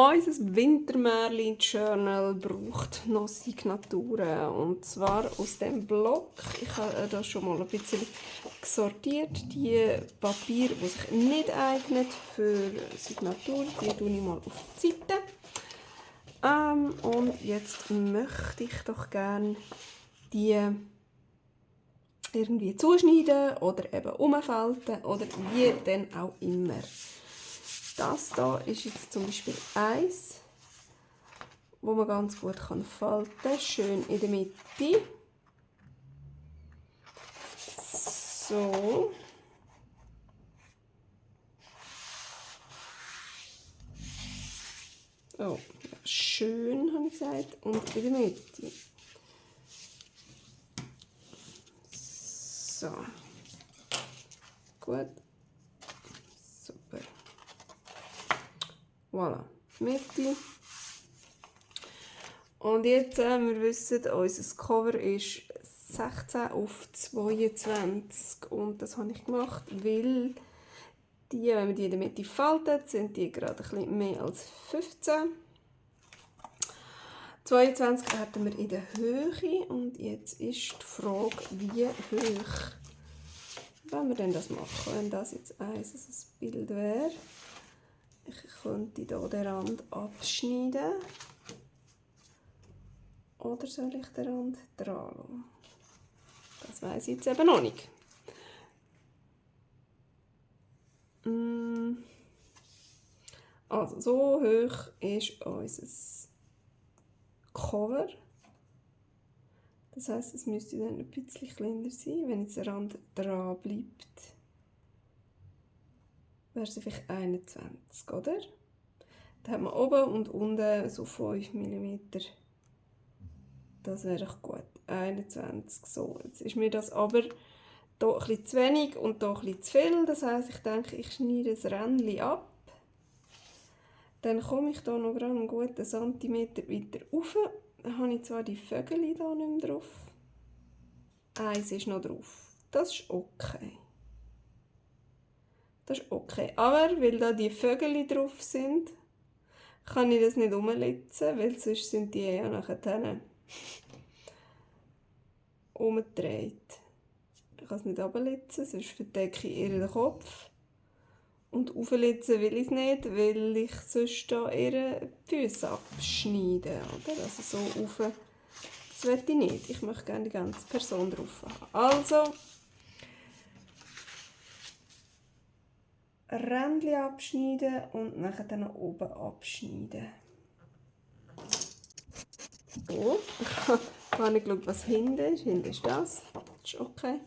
Unser Wintermärchen-Journal braucht noch Signaturen. Und zwar aus dem Block. Ich habe das schon mal ein bisschen gesortiert. Die Papiere, die sich nicht eignen für Signatur, die tue ich mal auf die Seite. Und jetzt möchte ich doch gerne die irgendwie zuschneiden oder eben umfalten oder wie denn auch immer. Das hier ist jetzt zum Beispiel eins, wo man ganz gut falten kann. Schön in der Mitte. So. Oh, schön, habe ich gesagt. Und in der Mitte. So. Gut. Super. Voilà. Mitte. Und jetzt, wir wissen, unser Cover ist 16 auf 22. Und das habe ich gemacht, weil die, wenn man die in der Mitte faltet, sind die gerade ein bisschen mehr als 15. 22 hätten wir in der Höhe und jetzt ist die Frage, wie hoch wollen wir denn das machen, wenn das jetzt ein Bild wäre. Ich könnte hier den Rand abschneiden. Oder soll ich den Rand dran lassen? Das weiss ich jetzt eben noch nicht. Also, so hoch ist unser Cover. Das heisst, es müsste dann ein bisschen kleiner sein, wenn jetzt der Rand dran bleibt. Wäre es vielleicht 21, oder? Dann hat man oben und unten so 5 mm. Das wäre gut. 21. So, jetzt ist mir das aber hier ein bisschen zu wenig und hier ein bisschen zu viel. Das heisst, ich denke, ich schneide das Rändchen ab. Dann komme ich hier noch gerade einen guten Zentimeter weiter rauf. Dann habe ich zwar die Vögel hier nicht mehr drauf. Eins ist noch drauf. Das ist okay. Das ist okay. Aber weil da die Vögel drauf sind, kann ich das nicht umlitzen, weil sonst sind die ja nachher umgedreht. Ich kann es nicht runterlitzen, sonst verdecke ich ihr den Kopf. Und auflitzen will ich es nicht, weil ich sonst da ihre Füße abschneide. Oder? Also so rauf, das will ich nicht. Ich möchte gerne die ganze Person drauf haben. Also, Rändchen abschneiden und nachher dann oben abschneiden. So, ich habe gar nicht geschaut, was hinten ist. Hinten ist das. Das ist okay.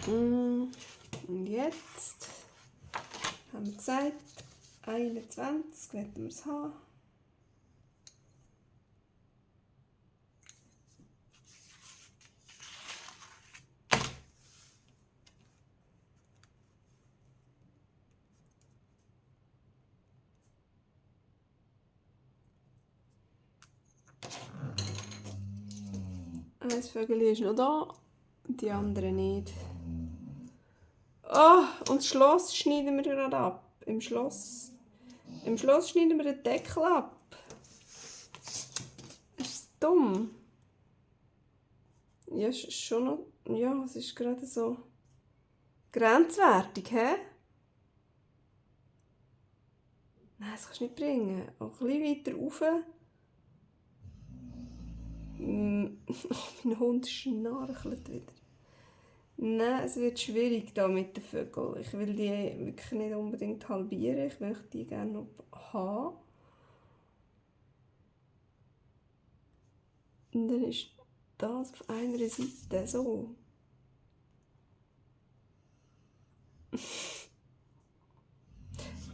Und jetzt haben wir gesagt, 21 werden wir es haben. Ein Vögel ist noch da, die anderen nicht. Oh, und das Schloss schneiden wir gerade ab. Im Schloss schneiden wir den Deckel ab. Ist das dumm? Ja, ist schon noch. Ja, es ist gerade so grenzwertig, hä? Nein, das kannst du nicht bringen. Auch ein bisschen weiter rauf. Oh, mein Hund schnarchelt wieder. Nein, es wird schwierig da mit den Vögeln. Ich will die wirklich nicht unbedingt halbieren. Ich möchte die gerne noch haben. Und dann ist das auf einer Seite so.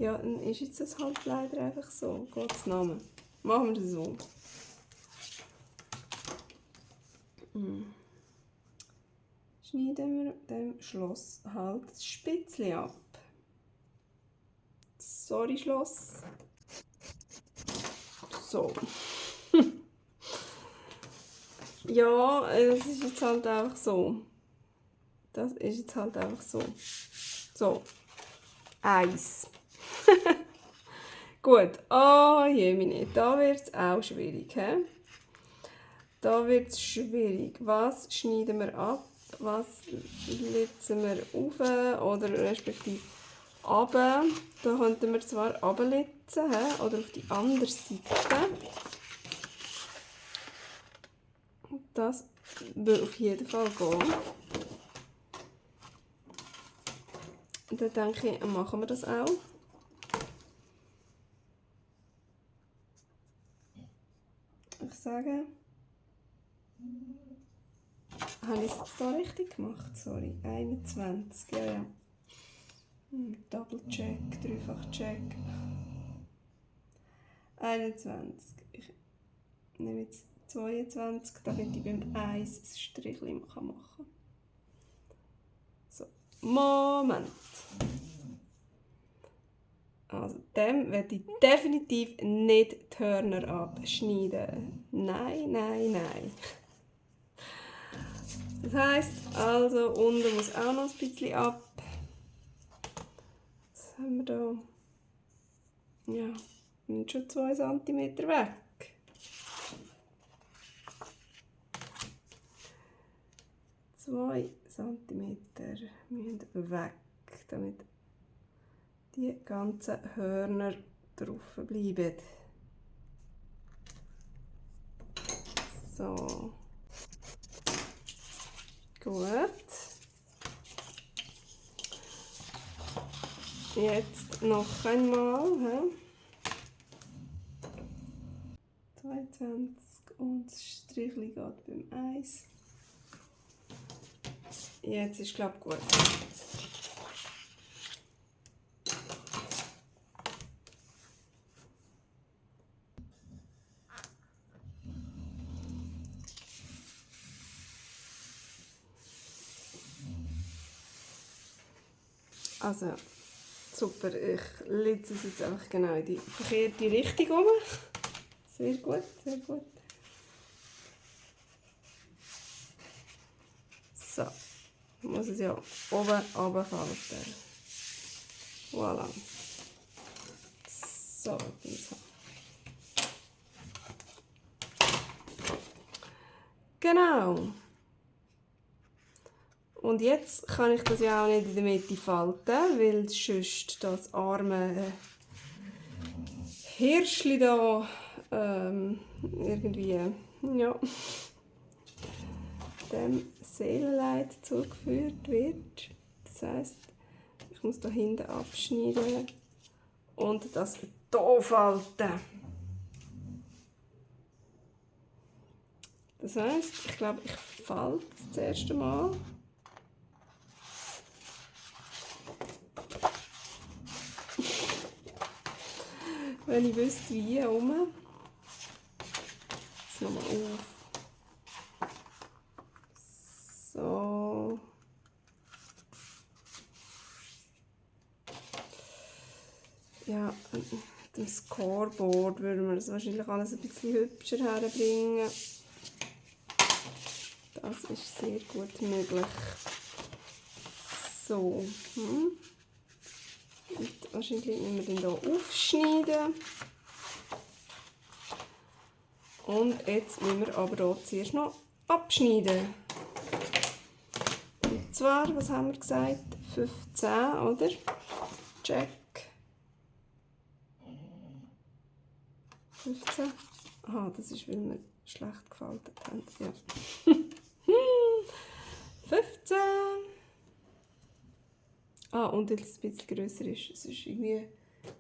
Ja, dann ist jetzt das halt leider einfach so. Gottes Namen. Machen wir das so. Schneiden wir dem Schloss halt das Spitzchen ab. Sorry, Schloss. So. Ja, das ist jetzt halt einfach so. Das ist jetzt halt einfach so. So. Eins. Gut, jemine, da wird es auch schwierig. He? Da wird es schwierig. Was schneiden wir ab? Was litzen wir auf oder respektive runter? Da könnten wir zwar runterlitzen oder auf die andere Seite. Das würde auf jeden Fall gehen. Und dann denke ich, machen wir das auch. Ich sage, habe ich es jetzt hier richtig gemacht? Sorry, 21, ja. Double Check, dreifach Check. 21. Ich nehme jetzt 22, damit ich beim 1 ein Strichchen machen kann. So, Moment. Also dem werde ich definitiv nicht die Hörner abschneiden. Nein, nein, nein. Das heisst, also unten muss auch noch ein bisschen ab. Was haben wir da? Ja, wir sind schon 2 cm weg. Zwei Zentimeter müssen weg, damit die ganzen Hörner drauf bleiben. So. Gut. Jetzt noch einmal. 22 und das Strichli geht beim 1. Jetzt ist, glaube ich, gut. Also, super. Ich litze es jetzt einfach genau in die verkehrte Richtung um. Sehr gut, sehr gut. So. Ich muss es ja oben runterfalten. Voilà. So, so. Genau. Und jetzt kann ich das ja auch nicht in der Mitte falten, weil sonst das arme Hirschli da irgendwie, ja, dem Seelenleid zugeführt wird. Das heisst, ich muss da hinten abschneiden und das hier falten. Das heisst, ich glaube, ich falte das erste Mal. Wenn ich wüsste, wie rum. Jetzt nochmal auf. So. Ja, mit dem Scoreboard würden wir das wahrscheinlich alles ein bisschen hübscher herbringen. Das ist sehr gut möglich. So. Und wahrscheinlich müssen wir den hier aufschneiden. Und jetzt müssen wir aber hier zuerst noch abschneiden. Und zwar, was haben wir gesagt? 15, oder? Check. 15. Aha, das ist, weil wir schlecht gefaltet haben. Ja. 15. Und weil es ein bisschen grösser ist. Es ist irgendwie,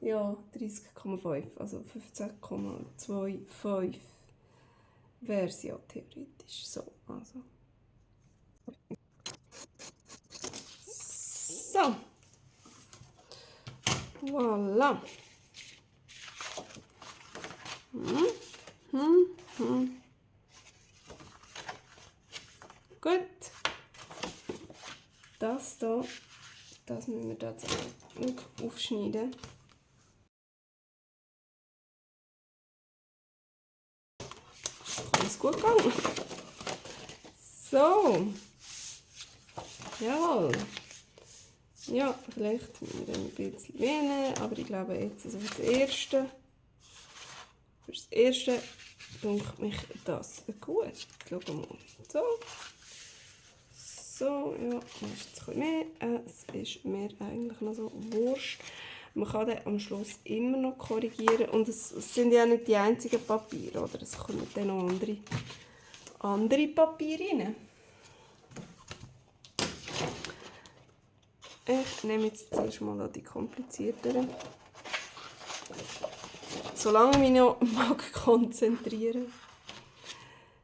ja, 30,5. Also 15,25 wäre es ja theoretisch. So, also. So. Voilà. Gut. Das hier, das müssen wir jetzt aufschneiden. Alles gut gegangen. So. Jawohl. Ja, vielleicht müssen wir ein bisschen weniger, aber ich glaube jetzt, also das erste Für das Erste denkt mich das gut. Schauen wir mal. So. So, ja, das ist jetzt ein bisschen mehr. Es ist mir eigentlich noch so wurscht. Man kann dann am Schluss immer noch korrigieren. Und es sind ja nicht die einzigen Papiere, oder? Es kommen dann noch andere Papiere rein. Ich nehme jetzt zuerst mal die komplizierteren. Solange ich mich noch konzentrieren mag,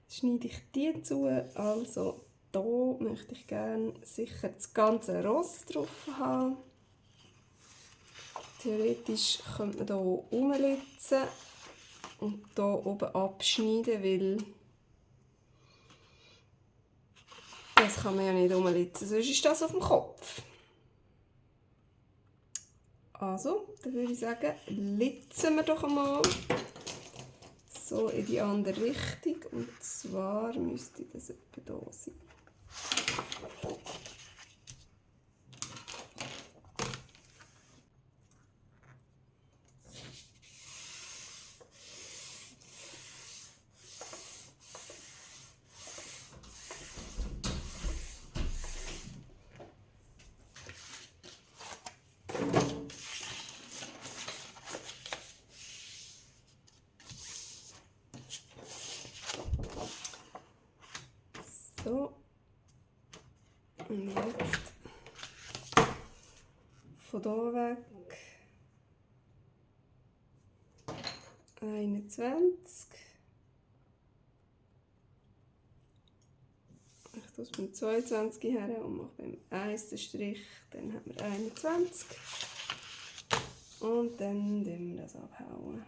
schneide ich die zu. Also hier möchte ich gerne sicher das ganze Ross drauf haben. Theoretisch könnte man hier umlitzen und hier oben abschneiden, weil das kann man ja nicht umlitzen, sonst ist das auf dem Kopf. Also, dann würde ich sagen, litzen wir doch einmal so in die andere Richtung. Und zwar müsste das etwa hier sein. So. Und jetzt von hier weg 21. Ich tue es beim 22 her und mache beim 1 den Strich, dann haben wir 21. Und dann wir das abhauen.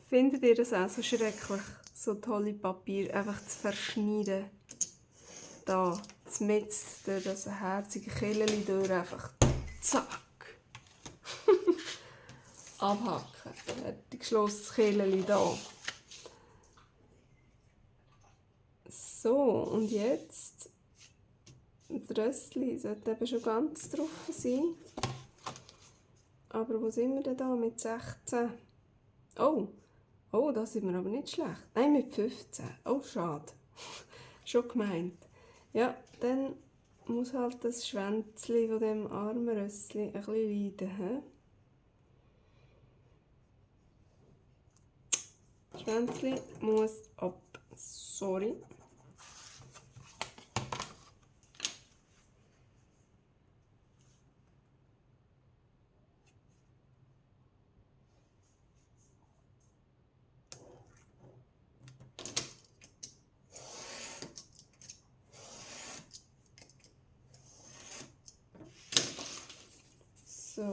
Findet ihr das auch so schrecklich, so tolle Papier einfach zu verschneiden? Da, mitten durch das herzige Killeli durch, einfach zack. Abhaken. Fertig geschlossenes Killeli da. So, und jetzt das Rössli sollte eben schon ganz drauf sein. Aber wo sind wir denn da mit 16? Oh, da sind wir aber nicht schlecht. Nein, mit 15. Oh, schade. Schon gemeint. Ja, dann muss halt das Schwänzli von dem armen Rössli ein bisschen leiden. He? Das Schwänzli muss ab. Sorry. So.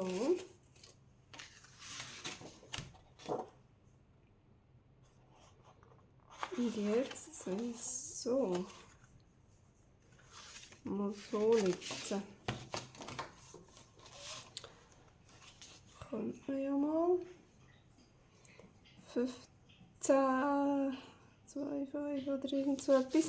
Und jetzt so. Mal so litzen. Könnte man ja mal. 15, 2, 5 oder irgend so etwas.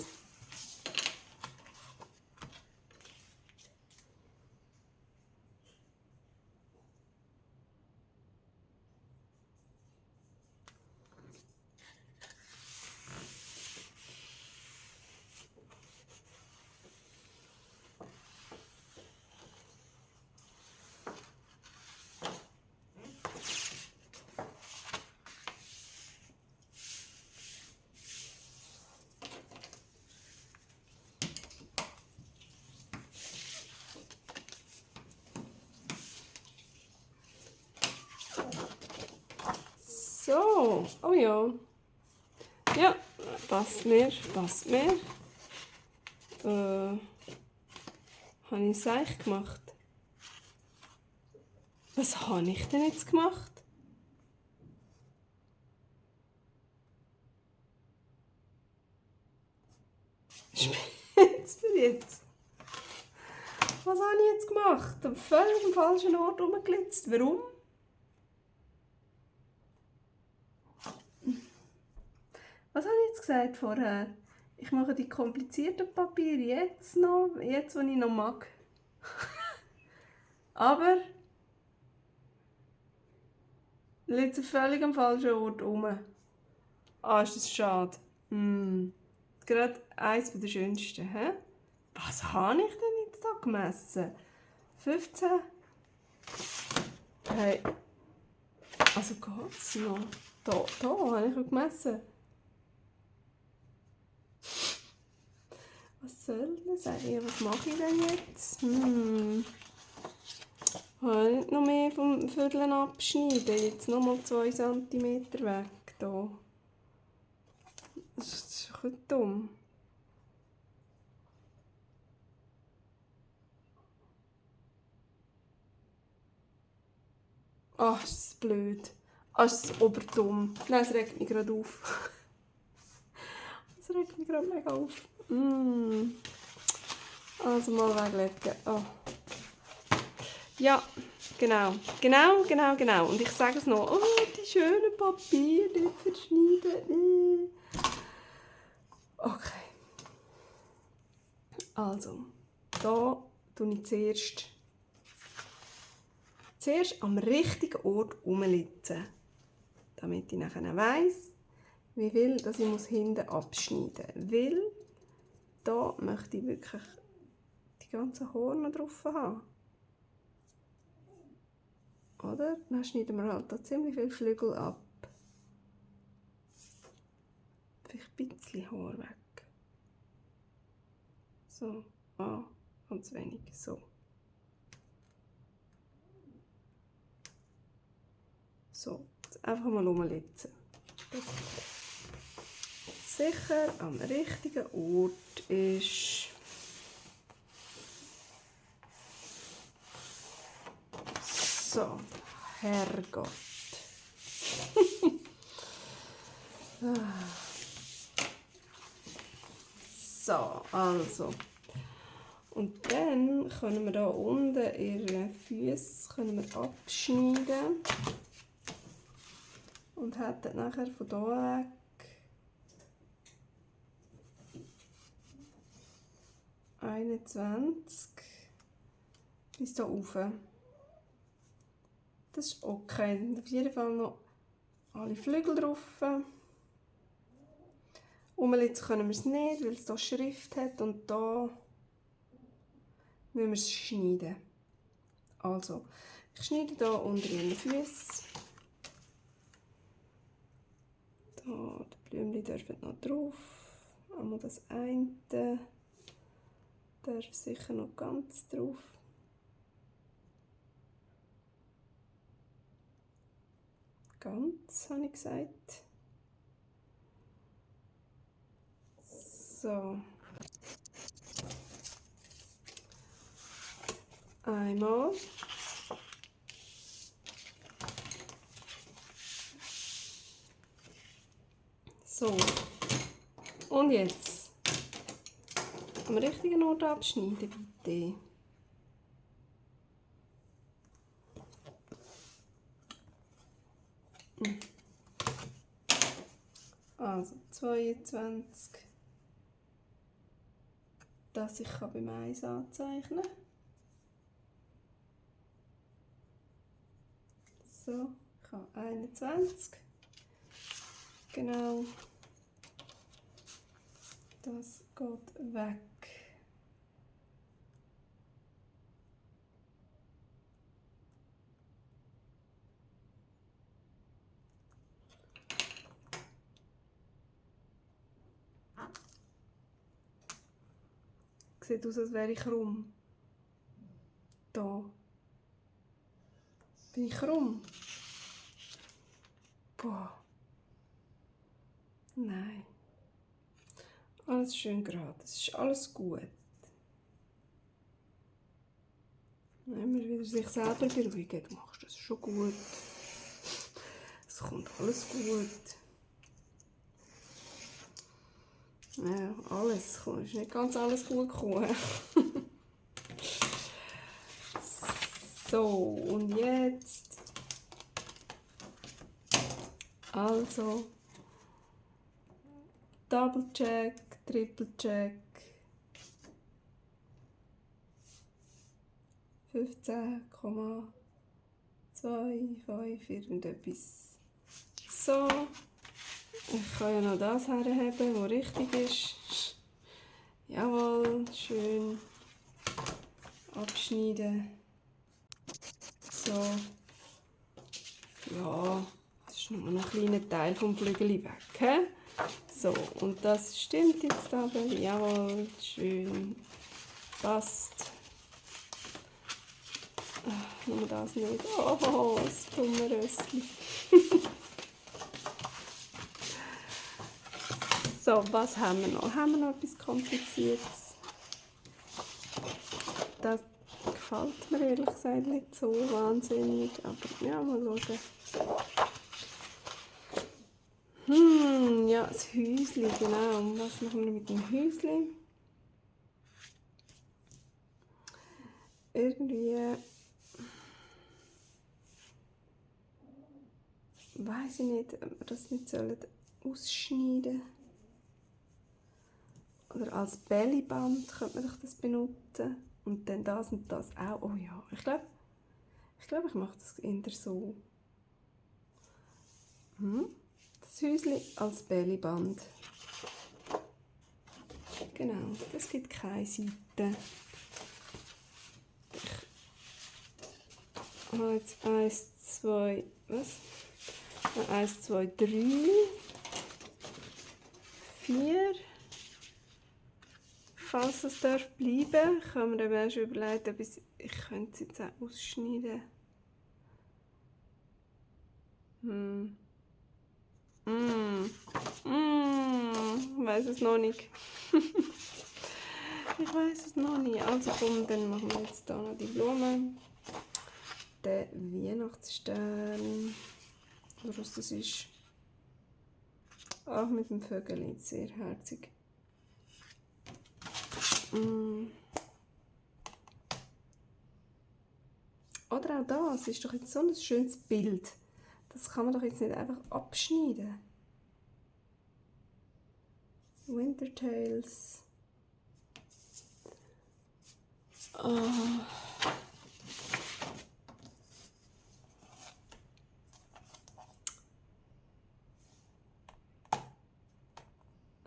So, oh ja. Ja, passt mir. Habe ich es eigentlich gemacht? Was habe ich denn jetzt gemacht? Spitz für jetzt. Was habe ich jetzt gemacht? Am völlig falschen Ort rumgeglitzt. Warum? Was habe ich jetzt gesagt vorher? Ich mache die komplizierten Papiere jetzt noch, jetzt wo ich noch mag. Aber liegt sie völlig am falschen Ort rum. Ah, ist das schade. Gerade eins der schönsten. Hä? Was habe ich denn jetzt da gemessen? 15? Hey. Also geht's noch? Da habe ich auch gemessen. Was soll das eigentlich? Was mache ich denn jetzt? Habe ich nicht noch mehr vom Vierteln abschneiden? Jetzt nochmal 2 cm weg. Da. Das ist ein bisschen dumm. Ach, ist das blöd. Ach, ist das oberdumm. Nein, es regt mich gerade auf. Es regt mich gerade mega auf. Also mal weglegen. Oh. Ja, genau. Und ich sage es noch. Oh, die schönen Papiere, nicht verschneiden. Okay. Also, da tue ich zuerst am richtigen Ort rumlitzen, damit ich nachher weiss, wie viel dass ich hinten abschneiden muss. Weil da möchte ich wirklich die ganzen Horn drauf haben. Oder? Dann schneiden wir halt da ziemlich viel Flügel ab. Vielleicht ein bisschen Haar weg. So, ganz wenig, so. So, jetzt einfach mal rumlitzen. Sicher am richtigen Ort ist. So, Herrgott. So, also. Und dann können wir hier unten ihre Füße abschneiden. Und hätten nachher von hier weg bis hier rauf. Das ist okay. Auf jeden Fall noch alle Flügel drauf. Umlitzen können wir es nicht, weil es hier Schrift hat und da müssen wir es schneiden. Also, ich schneide hier unter ihren Füßen. Da, die Blümchen dürfen noch drauf. Einmal das eine darf sicher noch ganz drauf. Ganz, habe ich gesagt. So. Einmal. So. Und jetzt. Am richtigen Ort abschneiden, bitte. Also 22. Das ich beim 1 anzeichnen kann. So, ich habe 21. Genau. Das geht weg. Sieht aus, als wäre ich krumm. Da. Bin ich krumm? Boah. Nein. Alles schön gerade. Es ist alles gut. Immer wieder sich selber beruhigen. Du machst das schon gut. Es kommt alles gut. Ja, alles. Es ist nicht ganz alles gut gekommen. So, und jetzt. Also. Double check, Triple Check. 15,25 irgendetwas. So. Ich kann ja noch das herheben, was richtig ist. Jawohl, schön abschneiden. So. Ja, das ist nur noch ein kleiner Teil vom Flügel weg. He? So, und das stimmt jetzt aber. Jawohl, schön. Passt. Ach, nur das nicht. Oh, das dumme Röstchen. So, was haben wir noch? Haben wir noch etwas Kompliziertes? Das gefällt mir ehrlich gesagt nicht so wahnsinnig, aber ja, mal schauen. Ja, das Häuschen, genau. Was machen wir mit dem Häuschen? Irgendwie weiß ich nicht, ob wir das nicht ausschneiden sollen. Oder als Bellyband könnte man das benutzen. Und dann das und das auch. Oh ja, ich glaube, ich mache das eher so. Das Häuschen als Bellyband. Genau, das gibt keine Seite. Ich habe jetzt 1, 2, was? 1, 2, 3, 4. Falls es darf bleiben, kann man eben schon überlegen, ob ich könnte es jetzt auch ausschneiden. Ich weiß es noch nicht. Ich weiß es noch nicht. Also komm, dann machen wir jetzt hier noch die Blume. Der Weihnachtsstern. Oder was das ist. Auch mit dem Vögel, sehr herzig. Oder auch das ist doch jetzt so ein schönes Bild. Das kann man doch jetzt nicht einfach abschneiden. Wintertails. Oh. Oh.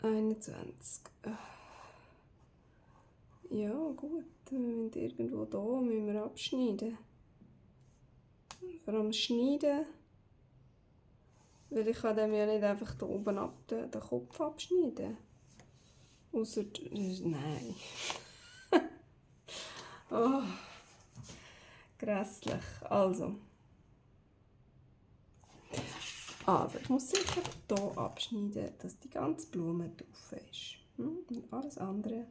21. Ja, gut. Wir müssen irgendwo da müssen wir abschneiden. Vor allem schneiden. Weil ich kann dem ja nicht einfach da oben ab den Kopf abschneiden. Ausser... Nein. Oh. Grässlich. Also, ich muss sicher hier abschneiden, dass die ganze Blume drauf ist. Und alles andere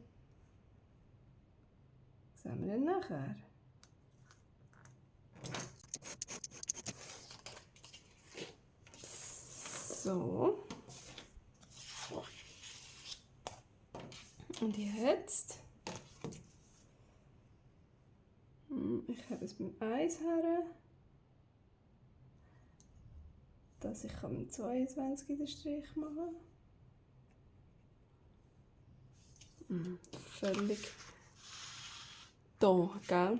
sehen wir dann nachher. So. Und jetzt... Ich habe es mit dem 1 her. Dass ich mit 22 den Strich machen kann. Völlig da, gell?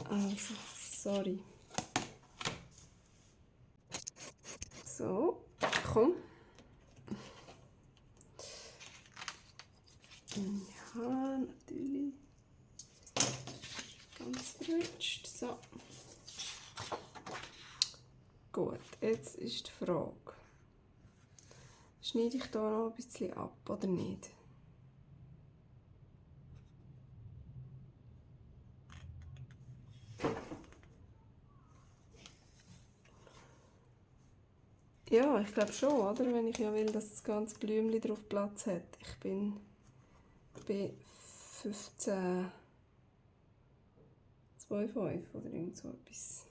Also, sorry. So, komm. Ja, natürlich. Ganz verrutscht. So. Gut, jetzt ist die Frage. Schneide ich da noch ein bisschen ab oder nicht? Ja, ich glaube schon, oder? Wenn ich ja will, dass das ganze Blümchen drauf Platz hat. Ich bin bei 15,25 oder irgend so etwas.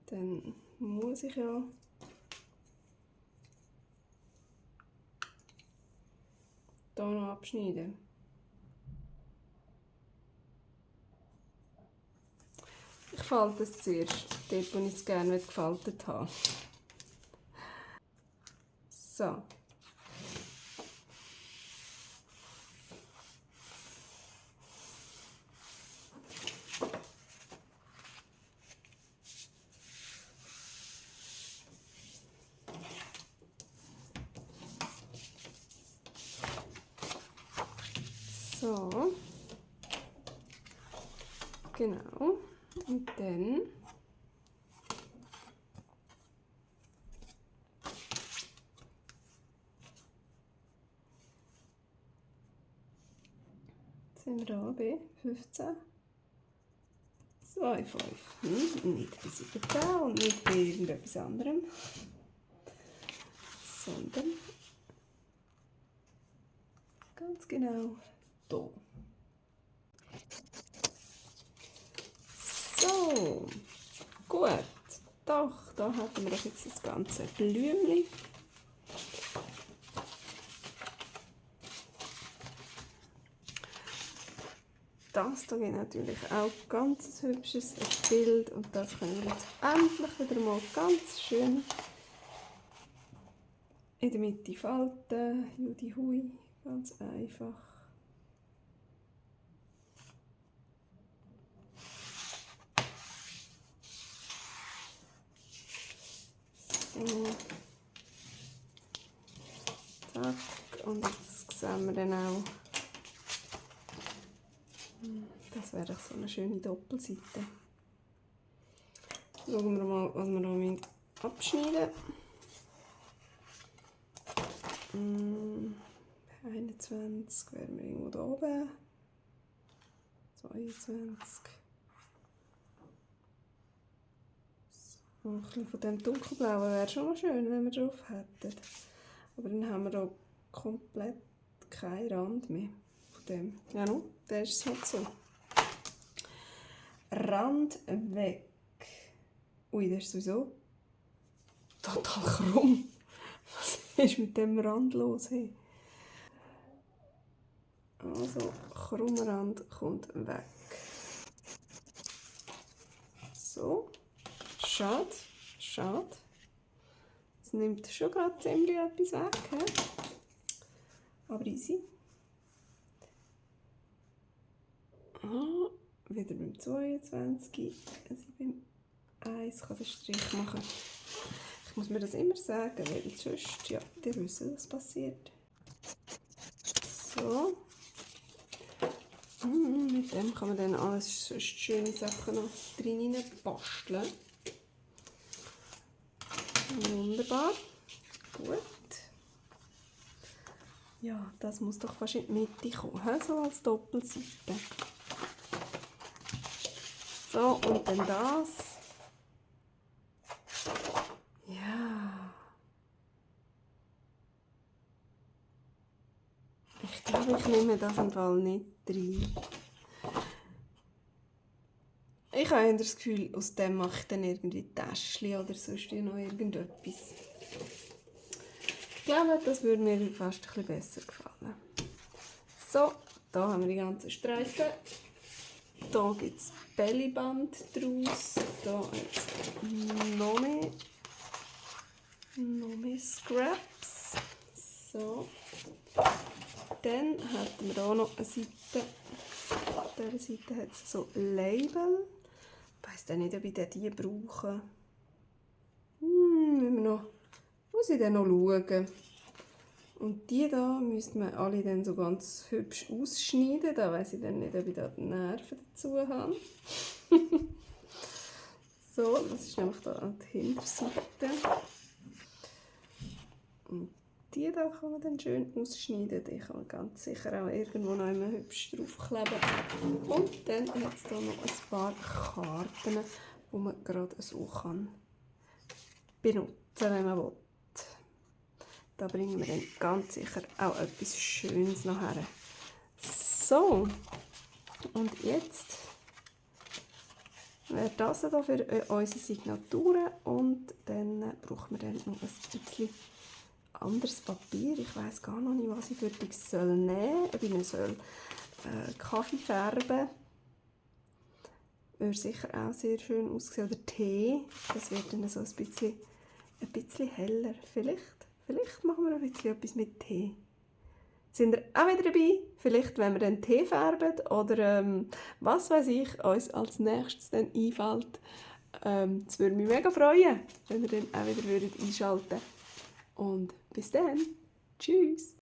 Dann muss ich ja hier noch abschneiden. Ich falte es zuerst, dort wo ich es gerne gefaltet habe. So. So. Genau. Und dann sind wir da bei 15, 2, 5. Nicht bei 17 und nicht bei irgendetwas anderem, sondern ganz genau hier. So, gut. Doch, da haben wir doch jetzt das ganze Blümchen. Das hier gibt natürlich auch ganz hübsches Bild und das können wir jetzt endlich wieder mal ganz schön in der Mitte falten. Judy Hui, ganz einfach. So. Zack. Und jetzt sehen wir dann auch, das wäre so eine schöne Doppelseite. Schauen wir mal, was wir hier abschneiden müssen. 21 wären wir irgendwo da oben. 22. So, ein bisschen von dem dunkelblauen wäre schon noch schön, wenn wir drauf hätten. Aber dann haben wir hier komplett keinen Rand mehr von dem. Ja, no, der ist halt so. Rand weg. Ui, der ist sowieso total krumm. Was ist mit dem Rand los? Hey? Also, krummer Rand kommt weg. So. Schade. Schade. Es nimmt schon gerade ziemlich etwas weg. He? Aber easy. Wieder beim 22. Also beim 1 kann den Strich machen. Ich muss mir das immer sagen, weil sonst, ja, die wissen, was passiert. So. Mit dem kann man dann alles sonst schöne Sachen noch drin basteln. Wunderbar. Gut. Ja, das muss doch fast in die Mitte kommen, so als Doppelseite. So, und dann das. Ja. Ich glaube, ich nehme das im Fall nicht rein. Ich habe das Gefühl, aus dem mache ich dann irgendwie Täschchen oder sonst noch irgendetwas. Ich glaube, das würde mir fast ein bisschen besser gefallen. So, da haben wir die ganzen Streifen. Hier gibt es Bellyband daraus. Hier jetzt noch mehr Scraps. So. Dann hätten wir hier noch eine Seite. Auf dieser Seite hat es so Label. Ich weiss nicht, ob ich die brauche. Muss ich dann noch schauen. Und die da müsste man alle dann so ganz hübsch ausschneiden. Da weiss ich dann nicht, ob ich da die Nerven dazu habe. So, das ist nämlich da an der Hinterseite. Und die da kann man dann schön ausschneiden. Die kann man ganz sicher auch irgendwo noch immer hübsch draufkleben. Und dann hat es hier noch ein paar Karten, die man gerade so kann benutzen, wenn man will. Da bringen wir dann ganz sicher auch etwas Schönes noch her. So, und jetzt wäre das hier für unsere Signaturen und dann brauchen wir dann noch ein bisschen anderes Papier. Ich weiss gar noch nicht, was ich für dich nehmen soll. Ob ich ihn Kaffee färben. Würde sicher auch sehr schön aussehen. Oder Tee. Das wird dann so ein bisschen heller. Vielleicht Vielleicht machen wir ein bisschen etwas mit Tee. Sind ihr auch wieder dabei? Vielleicht, wenn wir dann Tee färben oder was weiß ich, uns als nächstes dann einfällt. Das würde mich mega freuen, wenn ihr dann auch wieder einschalten würdet. Und bis dann. Tschüss.